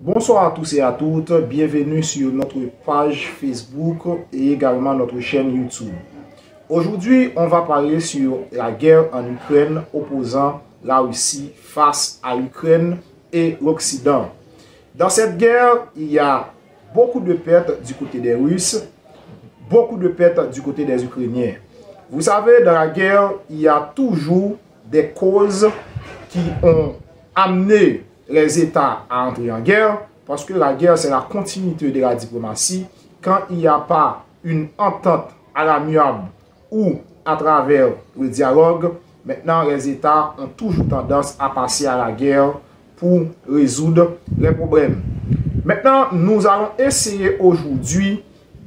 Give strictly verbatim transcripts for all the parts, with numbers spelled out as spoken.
Bonsoir à tous et à toutes, bienvenue sur notre page Facebook et également notre chaîne YouTube. Aujourd'hui, on va parler sur la guerre en Ukraine opposant la Russie face à l'Ukraine et l'Occident. Dans cette guerre, il y a beaucoup de pertes du côté des Russes, beaucoup de pertes du côté des Ukrainiens. Vous savez, dans la guerre, il y a toujours des causes qui ont amené les États à entrer en guerre, parce que la guerre, c'est la continuité de la diplomatie. Quand il n'y a pas une entente à l'amiable ou à travers le dialogue, maintenant, les États ont toujours tendance à passer à la guerre pour résoudre les problèmes. Maintenant, nous allons essayer aujourd'hui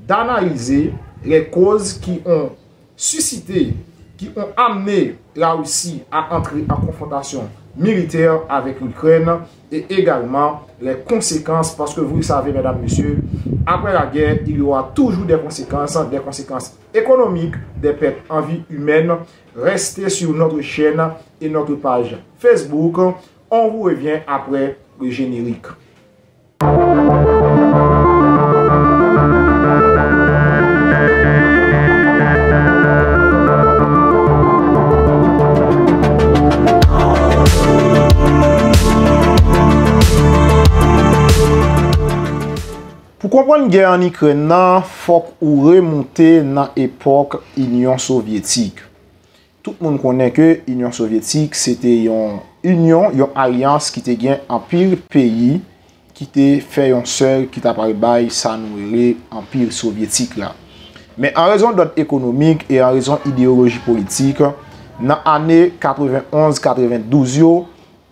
d'analyser les causes qui ont suscité, qui ont amené la Russie à entrer en confrontation militaire avec l'Ukraine et également les conséquences, parce que vous le savez, mesdames, messieurs, après la guerre, il y aura toujours des conséquences, des conséquences économiques, des pertes en vie humaine. Restez sur notre chaîne et notre page Facebook. On vous revient après le générique. Pou konprann gè ann Ikrèn nan, fòk ou remonte nan epòk Inyon Sovyetik. Tout moun konnen ke Inyon Sovyetik se te yon inyon, yon alyans ki te gen anpil peyi ki te fè yon sèl, ki ta pral bay sa nou rele Anpi Sovyetik la. Men an rezon dòd ekonomik e an rezon ideyoloji politik, nan ane katrevenonz katrevendouz yo,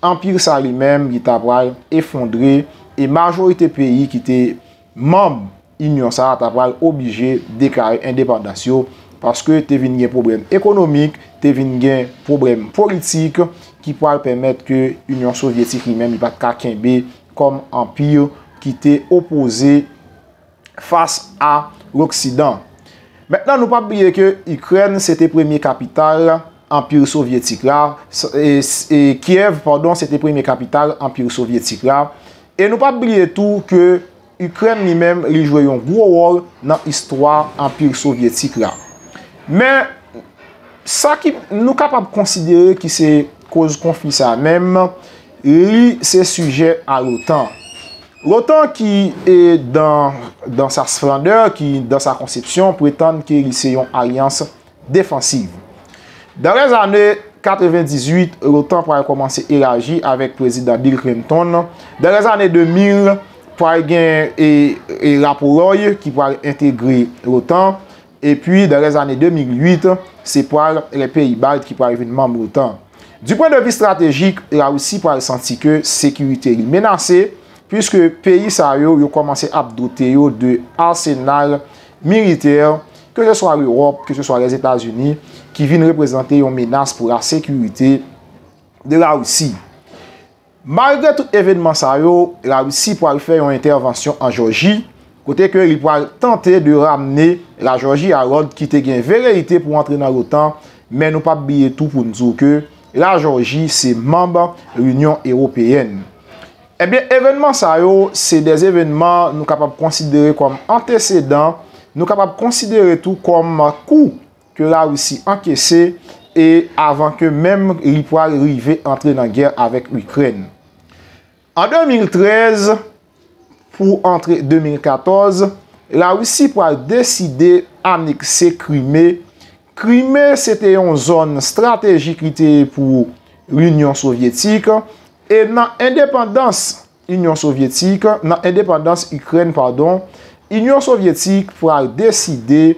anpi sa li menm, li ta pral efondre, e majorite peyi ki te manm inyon sa a ta pral oblije deklare endepandans yo, paske te vin gen pwoblèm ekonomik, te vin gen pwoblèm politik ki pral pèmèt ke Inyon Sovyetik li menm li pa t ka kenbe kòm anpi ki te opoze fas a Loksidan. Mentnan, nou p ap bliye ke Ikrèn se te premye kapital Anpi Sovyetik la, s- e, s- e, Kyèv, padon, se te premye kapital Anpi Sovyetik la. E nou p ap bliye tou ke Ikrèn li menm, li jwe yon gwo wòl nan istwa Anpi Sovyetik la. Men, sa ki nou kapab konsidere ki se koz konfli sa a menm, li se sijè a l'OTAN. L'OTAN ki, e, dans, dans sa splendeur, ki dans sa conception, prétend ke li se yon alyans defansiv. Dans les années quatre-vingt-dix-huit, l'OTAN pral kòmanse elaji avèk prezidan Bill Clinton. Dans les années deux mille, pral gen, e, e, Lapolòy ki pral entegre l'OTAN. Epi, dans les années deux mille huit, se pral les pays baltes ki pral vin manm l'OTAN. Du point de vue stratégique, Larisi pral santi ke sekirite li menase, puiske peyi sa yo, yo kòmanse ap dote yo de asenal militè, ke se swa Lewòp, ke se swa Lèzetazini, ki vin reprezante yon menas pou la sekirite de Larisi. Malgre tout evènman sa yo, Larisi pral fè yon entèvansyon an Jòji, kote ke li pral tante de ramne Lajòji a lòd ki te gen veleyite pou antre nan l'OTAN, men nou p ap bliye tou pou n di w ke Lajòji se manm Linyon Ewopeyèn. Ebyen, evènman sa yo, se de evènman nou kapab konsidere kòm antesedan, nou kapab konsidere tou kòm kou ke Larisi ankese e avan ke menm li pral rive antre nan gè avèk Ikrèn. An de mil trèz, pou antre de mil katòz, Larisi pral deside anekse Krime. Krime se te yon zòn estratejik li te ye pou Linyon Sovyetik. E nan endepandans Inyon Sovyetik, nan endepandans Ikrèn, padon, Inyon Sovyetik pral deside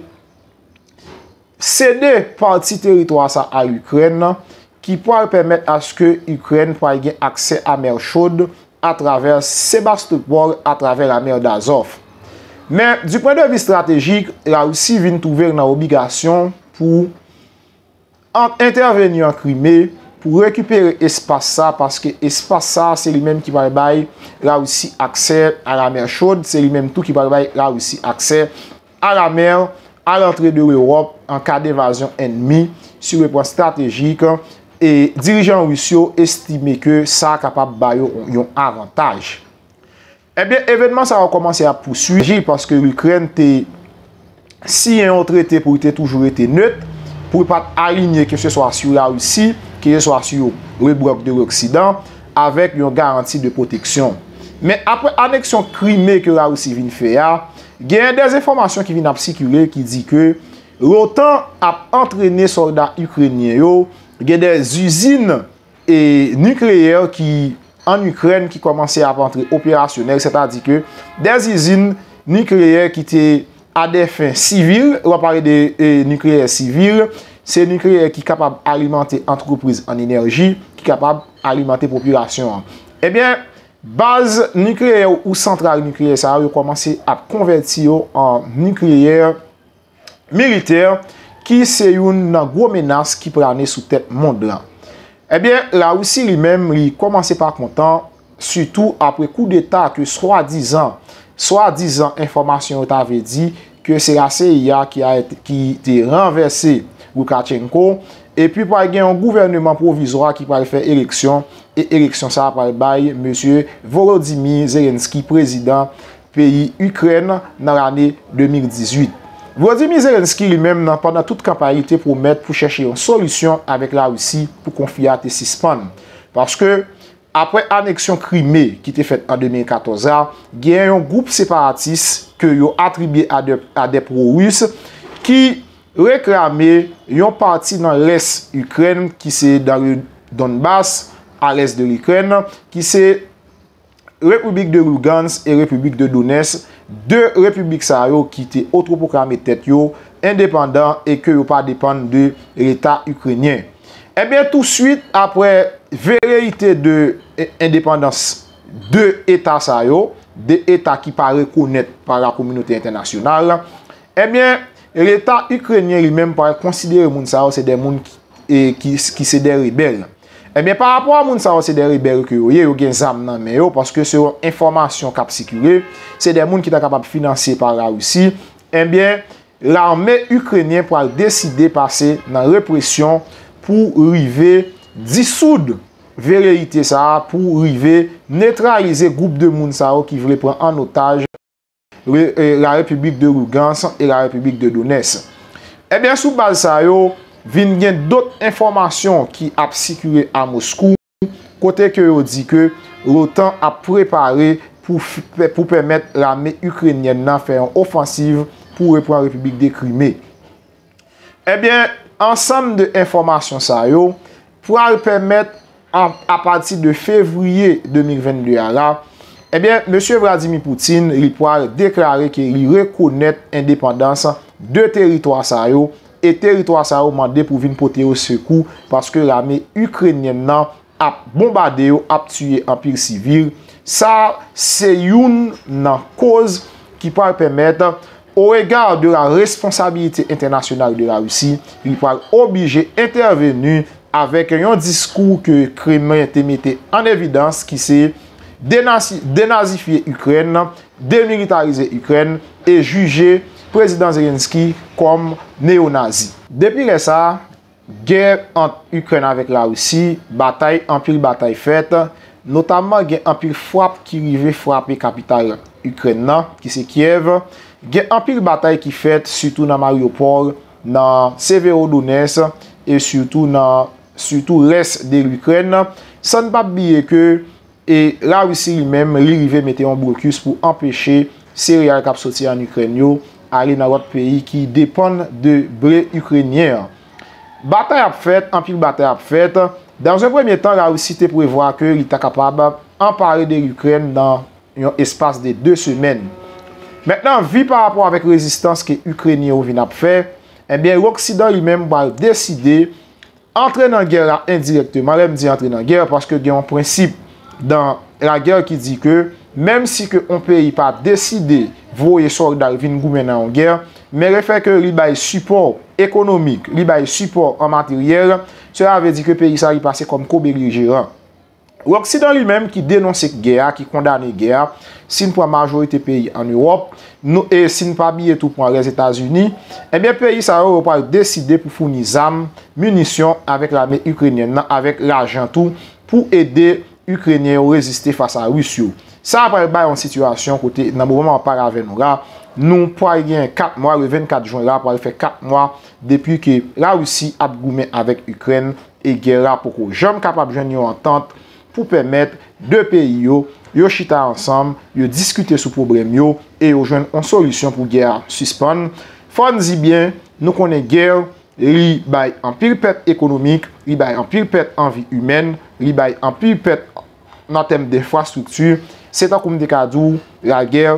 sede pati teritwa sa a Ikrèn, ki pral pèmèt aske Ikrèn pral gen aksè a Mè Chod atravè Sebastopol, atravè lamè d'Azov. Men, du point de vue stratégique, Larisi vin twouve l nan obligasyon pou an- entèveni an Krime pou rekipere espas sa, paske espas sa, se li menm ki pral bay Larisi aksè a lamè Chod, se li menm tou ki pral bay Larisi aksè a lamè, a lantre de Lewòp an ka denvazyon ènmi, sur le plan stratégique, e dirijan ris yo estime ke sa kapab ba yo yon avantaj. Ebyen, evènman sa yo kòmanse ap pouswiv paske Ikrèn te siyen yon trete pou li te toujou rete net, pou li pa t alinye keseswa sou Larisi, keseswa sou le bloc de l'Occident, avèk yon garanti de pwoteksyon. Men apre aneksyon Krime ke Larisi vin fè a, genyen de enfòmasyon ki vin ap sikile ki di ke l'OTAN ap antrene sòlda ikrenyen yo, gen de izin e nikleyè ki ann Ikrèn ki kòmanse ap antre operasyonèl, sètadi ke de izin nikleyè ki te a de fen sivil, w ap pale de e, nikleyè sivil, se nikleyè ki kapab alimante antrepriz an enèji, ki kapab alimante popilasyon an. Ebyen, baz nikleyè ou santral nikleyè sa yo, yo kòmanse ap konvèti yo an nikleyè militè, ki se youn nan gwo menas ki plane sou tèt mond lan. Ebyen, Larisi li menm, li kòmanse pa kontan, sitou apre koudeta ke swadizan, swadizan enfòmasyon yo ta vle di ke se la C I A ki a, ki te ranvèse Lukashenko, epi pral gen yon gouvèneman pwovizwa ki pral fè eleksyon, e eleksyon sa a pral bay mesye Volodymyr Zelensky prezidan peyi Ikrèn nan lane de mil dizuit. Volodymyr Zelensky li menm nan pandan tout kanpay li te pwomèt pou chèche yon solisyon avèk Larisi pou konfli a te sispann. Paske apre aneksyon Krime ki te fèt an de mil katòz la, gen yon gwoup separatis ke yo atribye a de, a de pwo-ris ki reklame yon pati nan lès Ikrèn ki se dan le Donbas, a lès de Ikrèn, ki se Repiblik de Lugansk e Repiblik de Donetsk, de repiblik sa yo ki te otopwoklame tèt yo endepandan e ke yo pa depann de Leta ikrenyen. Ebyen, touswit apre veleyite de e, endepandans de eta sa yo, de eta ki pa rekonèt pa la kominote entènasyonal, ebyen, Leta ikrenyen li menm pral konsidere moun sa yo se de moun ki, e, ki, ki se de rebèl. Ebyen, pa rapò a moun sa yo se de rebèl ke yo ye, yo gen zam nan men yo, paske se yon enfòmasyon k ap sikile, se de moun ki ta kapab finanse pa Larisi. Ebyen, lame ikrenyen pral deside pase nan represyon pou rive disoud veleyite sa a, pou rive netralize gwoup de moun sa yo ki vle pran an otaj le, e, la Repiblik de Lugansk e la Repiblik de Donetsk. Ebyen, sou baz sa yo, vin gen dòt enfòmasyon ki ap sikile a Moskou, kote ke yo di ke l'OTAN ap prepare pou, f- pou pèmèt lame ikrenyèn nan fè yon ofansiv pou reprann Repiblik de Krime. Ebyen, ansanm de enfòmasyon sa yo pral pèmèt, a, apati de fevriye de mil vennde a la, ebyen, mesye Vladimir Putin, li pral deklare ke li rekonèt endepandans de teritwa sa yo, e teritwa sa yo mande pou vin pote yo sekou, paske lame ikrenyèn nan ap bonbade yo, ap tiye anpil sivil. Sa se youn nan koz ki pral pèmèt, au regard de la responsabilité internationale de la Russie, li pral oblije entèveni avèk yon diskou ke Kremlen te mete an evidans, ki se denasi- denazifye Ikrèn, demilitarize Ikrèn e jije Prezidan Zelensky kòm neyonazi. Depi lè sa a, gè ant Ikrèn avèk Larisi, batay, anpil batay fèt, notamman gen anpil frap ki rive frape kapital Ikrèn nan, ki se Kyèv. Gen anpil batay ki fèt, sitou nan Mariupol, nan Severodonetsk, e sitou nan, sitou lès de Ikrèn. San n p ap bliye ke e Larisi li menm, li rive mete yon blokis pou anpeche sereyal k ap soti ann Ikrèn yo ale nan lòt peyi ki depann de ble ikrenyen an. Batay ap fèt, anpil batay ap fèt. Dans un premier temps, Larisi te prevwa ke li ta kapab anpare de Ikrèn nan yon espas de de semèn. Mentnan, vi pa rapò avèk rezistans ke Ikrenyen yo vin ap fè, ebyen, Loksidan li menm pral deside antre nan gè a endirèkteman. Lè m di antre nan gè, paske gen yon prensip dan lagè ki di ke menm si ke yon peyi pa deside voye sòlda l vin goumen nan yon gè, men lefè ke li bay sipò ekonomik, li bay sipò an materyèl, sela vle di ke peyi sa li pase kòm kobelijeran. Loksidan li menm ki denonse gè a, ki kondane gè a, si n pran majorite peyi ann Ewòp, nou, e si n pa bliye tou pran Lèzetazini, ebyen peyi sa yo, yo pral deside pou founi zam, minisyon avèk lame ikrenyèn nan, avèk lajan tou, pou ede Ikrenyen yo reziste fas a Ris yo. Sa pral bay yon sitiyasyon kote nan moman m ap pale avè nou la, nou pral gen kat mwa, le vennkat jen la pral fè kat mwa depi ke Larisi ap goumen avèk Ikrèn e gè a poko janm kapab jwenn yon antant pou pèmèt de peyi yo, yo chita ansanm, yo diskite sou pwoblèm yo e yo jwenn yon solisyon pou gè a sispann. Fò n di byen, nou konnen gè li bay anpil pèt ekonomik, li bay anpil pèt an vi imèn, li bay anpil pèt nan tèm denfrastrikti. Se tankou m te ka di w, lagè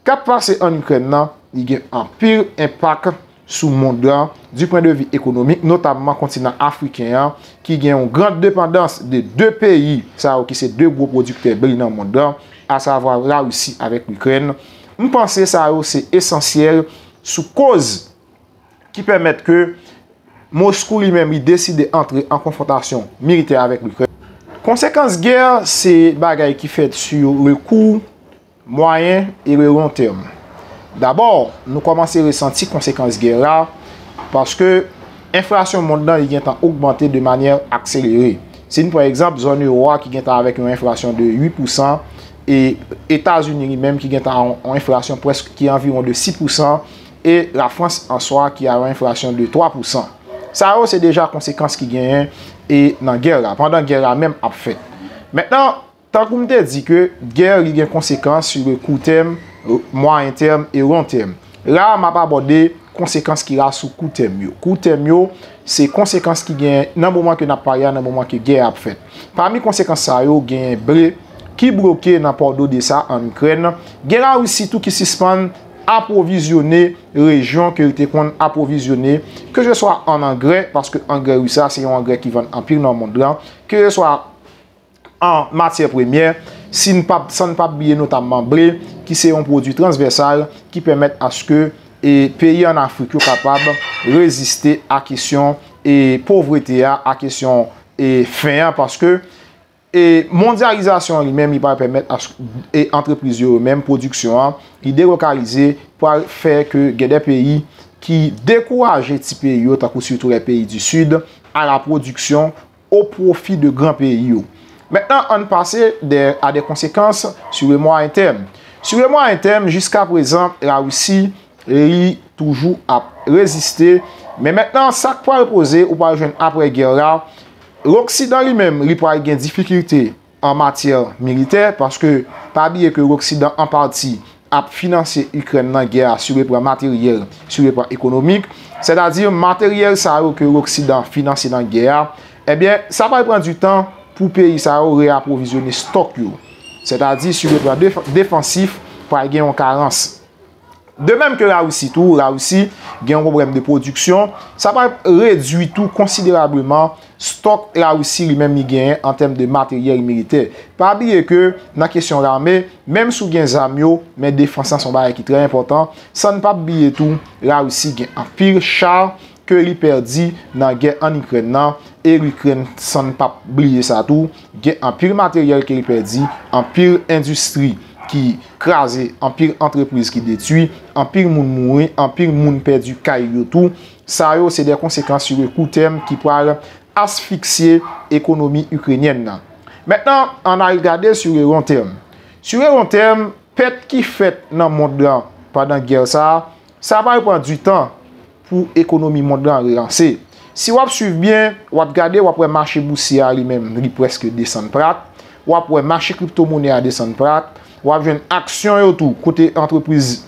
k ap pase ann Ikrèn nan, li gen anpil enpak sou mond lan, du point de vue économique, notamman kontinan afriken an, ki gen yon gran depandans de de peyi sa yo ki se de gwo pwodiktè bri nan mond lan, asavwa Larisi avèk Ikrèn. M panse sa yo se esansyèl sou koz ki pèmèt ke Moskou li menm li deside antre an konfwontasyon militè avèk Ikrèn. Konsekans gè se bagay ki fèt sou le kou mwayen e le lon tèm. Dabò, nou kòmanse resanti konsekans gè la paske enflasyon mond lan li gentan ogmante de manyè akselere. Si n pran egzanp zòn ewo a ki gentan avèk yon enflasyon de uit pousan e Etazini li menm ki gentan yon enflasyon prèske ki anviwon de sis pousan e Lafrans an swa ki a yon enflasyon de twa pousan. Sa yo se deja konsekans ki genyen e nan gè la, pandan gè la menm ap fèt. Mentnan, tankou m te di ke gè li gen konsekans sou le kou tèm, mwayen tèm e lon tèm. La a, m ap abòde konsekans ki la sou kou tèm yo. Kou tèm yo, se konsekans ki gen nan moman ke n ap pale a, nan moman ke gè a ap fèt. Pami konsekans sa yo, genyen ble ki bloke nan pò d'Odessa ann Ikrèn. Gen Larisi tou ki sispann apwovizyone rejyon ke l te konn apwovizyone, ke se swa an angrè, paske angrè ris la se yon angrè ki vann anpil nan mond lan, ke se swa an matyè premyè, si n p ap, san n p ap bliye notamman ble, ki se yon pwodui transvèsal ki pèmèt aske e peyi ann Afrik yo kapab reziste a kesyon e povrete a, a kesyon e fen an, paske e mondyalizasyon an li menm, li pral pèmèt e antrepriz yo, yo menm, pwodiksyon an, li delokalize, pral fè ke gen de peyi ki dekouraje ti peyi yo, tankou sitou lè peyi di Sid, a la pwodiksyon o pwofi de gran peyi yo. Mentnan, ann pase de, a de konsekans sou le mwayen tèm. Sou le mwayen tèm, jiska prezan, Larisi li toujou ap reziste. Men mentnan, sa k pral poze, ou pral jwenn apre gè la, Loksidan li menm, li pral gen difikilte an matyè militè, paske pa bliye ke Loksidan an pati ap finanse Ikrèn nan gè a sou le plan materyèl, sou le plan ekonomik. Sètadi, materyèl sa yo ke Loksidan finanse nan gè a, ebyen, sa pral pran du tan pou peyi sa yo reapwovizyone stòk yo. Sètadi, sou le plan def-, defansif, pral gen yon karans. De menm ke Larisi tou, Larisi gen yon pwoblèm de pwodiksyon, sa pral redui tou konsiderableman stòk Larisi li menm li genyen an tèm de materyèl militè. Pa bliye ke nan kesyon lame, menm si w gen zam yo, men defans lan se yon bagay ki trè enpòtan, san n p ap bliye tou, Larisi gen anpil cha ke li pèdi nan gè ann Ikrèn nan, e Ikrèn, san n p ap bliye sa tou, gen anpil materyèl ke li pèdi, anpil endistri ki kraze, anpil antrepriz ki detwi, anpil moun mouri, anpil moun pèdi kay yo tou. Sa yo se de konsekans sou le kou tèm ki pral asfiksye ekonomi ikrenyèn nan. Mentnan, ann al gade sou le lon tèm. Sou le lon tèm, pèt ki fèt nan mond lan pandan gè sa a, sa pral pran du tan pou ekonomi mond lan relanse. Si w ap swiv byen, w ap gade, w ap wè mache bousye a li menm, li prèske desann plat. W ap wè mache kriptomonè a desann plat. W ap jwenn aksyon yo tou, kote antrepriz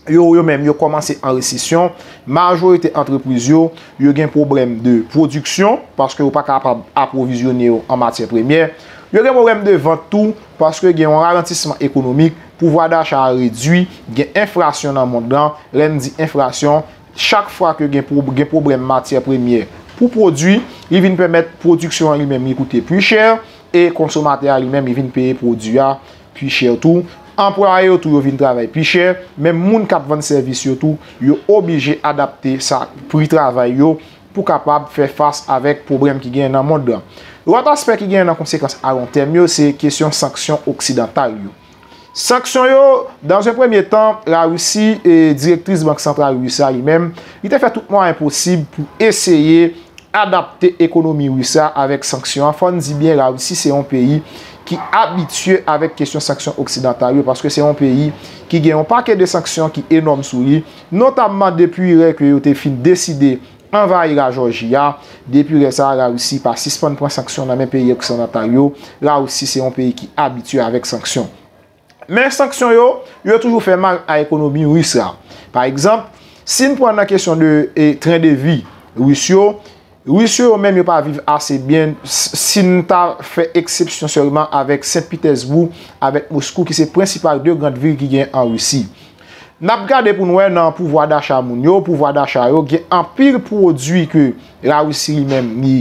yo, yo menm, yo kòmanse an resesyon. Majorite antrepriz yo, yo gen pwoblèm de pwodiksyon, paske yo pa kapab apwovizyone yo an matyè premyè. Yo gen pwoblèm de vant tou, paske gen yon ralantisman ekonomik, pouvwa dacha a redui, gen enflasyon nan mond lan. Lè n di enflasyon, chak fwa ke gen pwo-, gen pwoblèm matyè premyè pou pwodui, li vin pèmèt pwodiksyon an li menm li koute pli chè, e konsomatè a li menm li vin peye pwodui a pli chè tou. Anplwaye yo tou yo vin travay pli chè, menm moun k ap vann sèvis yo tou, yo oblije adapte sa, pri travay yo, pou kapab fè fas avèk pwoblèm ki genyen nan mond lan. Lòt aspè ki genyen nan konsekans a lon tèm yo, se kesyon sanksyon oksidantal yo. Sanksyon yo, dans un premier temps, Larisi e direktris Bank Santral Ris la li menm, li te fè tout mwayen posib pou eseye adapte ekonomi ris la avèk sanksyon an. Fò n di byen, Larisi se yon peyi ki abitye avèk kesyon sanksyon oksidantal yo, paske se yon peyi ki gen yon pakèt de sanksyon ki enòm sou li, notamman depi lè ke yo te fin deside anvayi Lajòji a. Depi lè sa a, Larisi pa sispann pran sanksyon nan men peyi oksidantal yo. Larisi se yon peyi ki abitye avèk sanksyon. Men sanksyon yo, yo toujou fè mal a ekonomi ris la. Pa egzanp, si n pran nan kesyon de e, tren de vi ris yo, Ris yo, yo menm, yo pa viv ase byen, s- si n ta fè eksepsyon sèlman avèk Sen Pitèsbou, avèk Moskou, ki se prensipal de grand vil ki gen an Risi. N ap gade pou n wè nan pouvwa dacha moun yo, pouvwa dacha yo, gen anpil pwodui ke Larisi li menm li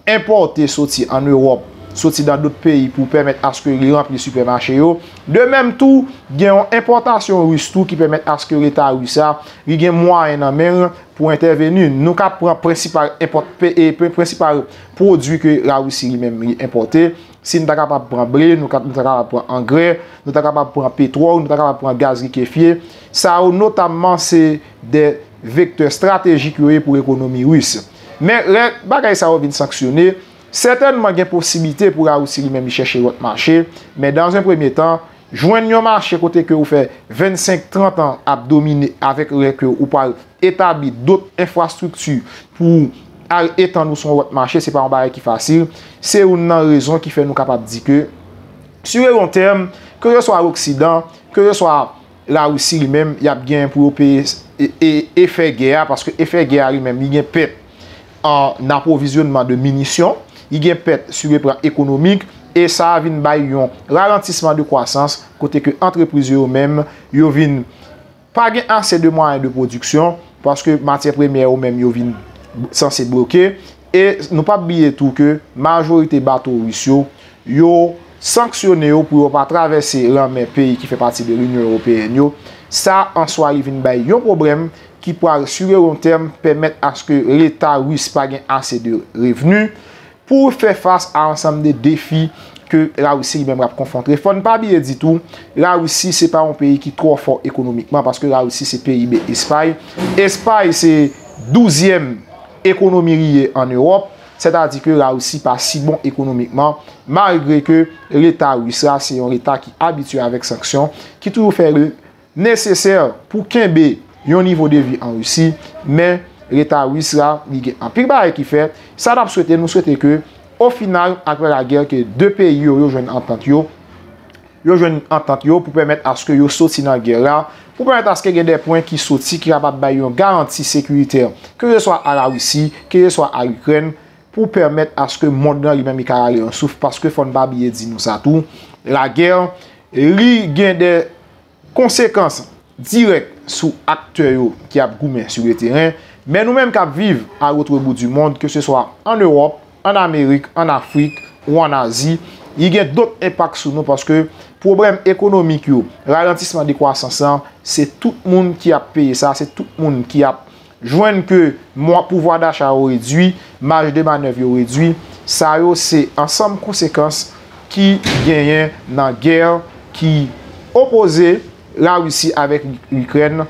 enpòte soti ann Ewòp, soti nan dòt peyi pou pèmèt aske li ranpli sipèmache yo. De menm tou, gen yon enpòtasyon ris tou ki pèmèt aske Leta ris la, li gen mwayen nan men l pou entèveni. Nou ka pran prensipal enpòt- pe- e, pe- prensipal pwodui ke Larisi li menm li enpòte. Si n ta kapab pran ble, nou ka- nou ta kapab pran angrè, nou ta kapab pran petwòl, nou ta kapab pran gaz likefye. Sa yo notamman se de vektè estratejik yo ye pou lekonomi ris. Men lè bagay sa yo vin sanksyone, sètènman gen posiblite pou Larisi li menm li chèche lòt mache, men dans un premier temps, jwenn yon mache kote ke ou fè vennsenk, trant an ap domine avèk lè ke ou pral etabli dòt enfrastrikti pou al etann ou sou yon lòt mache, se pa yon bagay ki fasil. Se youn nan rezon ki fè nou kapab di ke, sur le long terme, ke se swa Loksidan, ke se swa Larisi li menm, y ap gen pou yo peye e- e- efè gè a, paske efè gè a li menm, li gen pèt an apwovizyonnman de minisyon, li gen pèt sur le plan économique, e sa a vin bay yon ralantisman de kwasans, kote ke antrepriz yo menm, yo vin pa gen ase de mwayen de pwodiksyon, paske matyè premyè yo menm, yo vin sanse bloke, e nou p ap bliye tou ke majorite bato ris yo, yo sanksyone yo pou yo pa travèse lanmè peyi ki fè pati de Linyon Ewopeyèn yo. Sa an swa li vin bay yon pwoblèm ki pral, sur le long terme, pèmèt aske Leta ris pa gen ase de revni pou fè fas a ansanm de defi ke Larisi li menm ap konfwonte. Fò n pa bliye ditou, Larisi se pa yon peyi ki twò fò ekonomikman, paske Larisi se P I B Espay. Espay se douzyèm ekonomi li ye ann Ewòp, sètadi ke Larisi pa si bon ekonomikman, malgre ke Leta ris la se yon Leta ki abitye avèk sanksyon, ki toujou fè le nesesè pou kenbe yon nivo de vi an Risi, men Leta ris la, li gen anpil bagay ki fèt. Sa n ap swete, nou swete ke, o final, apre lagè, ke de peyi yo, yo jwenn antant yo, yo jwenn antant yo pou pèmèt aske yo soti nan gè la, pou pèmèt aske gen de pwen ki soti ki kapab bay yon garanti sekiritè, ke se swa a Larisi, ke se swa a Ikrèn, pou pèmèt aske mond lan li menm li ka rale yon souf, paske fò n pa bliye di nou sa tou, lagè, li gen de konsekans dirèk sou aktè yo ki ap goumen sou le teren, men nou menm k ap viv a l'autre bout du monde, ke se swa ann Ewòp, ann Amerik, ann Afrik ou ann Azi, li gen dòt enpak sou nou, paske pwoblèm ekonomik yo, ralantisman de kwasans lan, se tout moun ki ap peye sa, se tout moun ki ap jwenn ke mwa- pouvwa dacha yo redwi, maj de manèv yo redwi. Sa yo se ansanm konsekans ki genyen nan gè ki opoze Larisi avèk Ikrèn,